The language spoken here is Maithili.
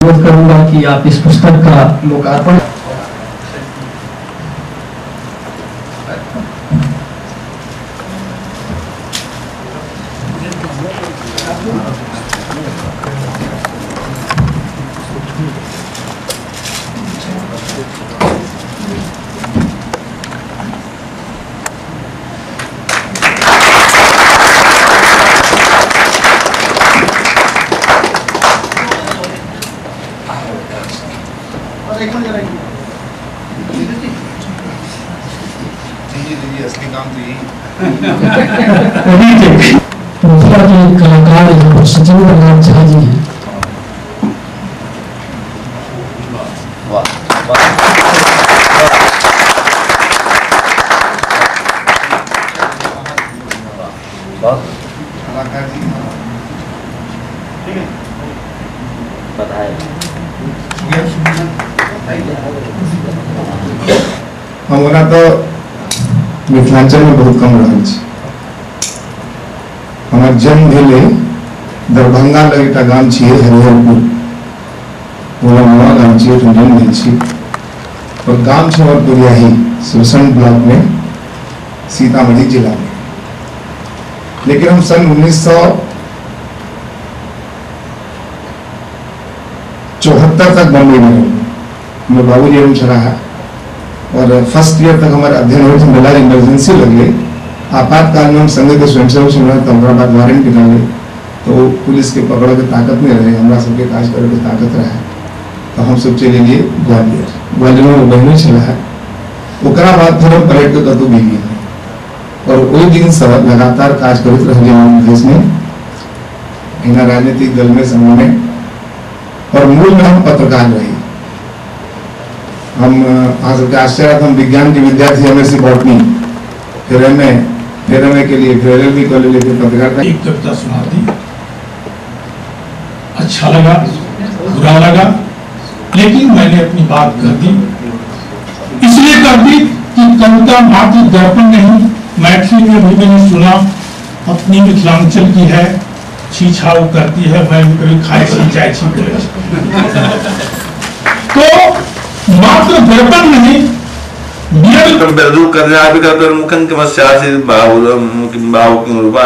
अनुरोध करूंगा कि आप इस पुस्तक का लोकार्पण। मिथिला के कलाकार यहाँ पर सचिंद्र नाथ झा जी हैं। हम ओना तो मिथिलांचल में बहुत कम रहल छी। हमर जन्म भेलै दरभंगा लग एकटा गाम छियै हरिहरपुर, ओना नवा गाम छियै, ओहिठाम जन्म भेल छी। और गाम छै हमर पुरियाही, सुरसंड ब्लॉक में, सीतामढ़ी जिला में। लेकिन हम सन 1974 तक बम्बई में रहलहुँ। हमर बाबूजी हम छलाह और फर्स्ट ईयर तक हमारे अध्ययन हो, मिला इमरजेंसी लगले, आपातकाल में हम संघ के स्वयंसेवक छलहुँ, तो हमारा बाद वारंट निकलले तो पुलिस के पकड़ के ताकत नहीं रहे, हमरा सबके काज करे के ताकत रहे, तो हम सब चलि गेलियै ग्वालियर। ग्वालियर में बहिनो छलाह। ओकरा बाद फिर हम पलट के कतहु गेलियै और ओहि दिनसँ लगातार काज करैत रहलियै हम देश में, एहिना राजनीतिक दल में, संघ में। और मूल में हम पत्रकार रही। हम अहाँ सबके आश्चर्य, हम विज्ञान के विद्यार्थी, एम एस सी बॉटनी, फिर एम ए, फिर एम ए के लिए, फिर एल एल बी कॉलेज लिए, फिर पत्रकारिता। एक कविता सुना दी, अच्छा लगा, बुरा लगा, लेकिन मैंने अपनी बात कर दी। इसलिए कर दी कि कविता मात्र दर्पण नहीं, मैथिली में भी मैंने सुना, अपनी मिथिलांचल की है, छी छाऊ करती है, मैं भी कभी खाए छी जाए छी करे। तो मात्र दर्पण नहीं, बाहु किं रूपा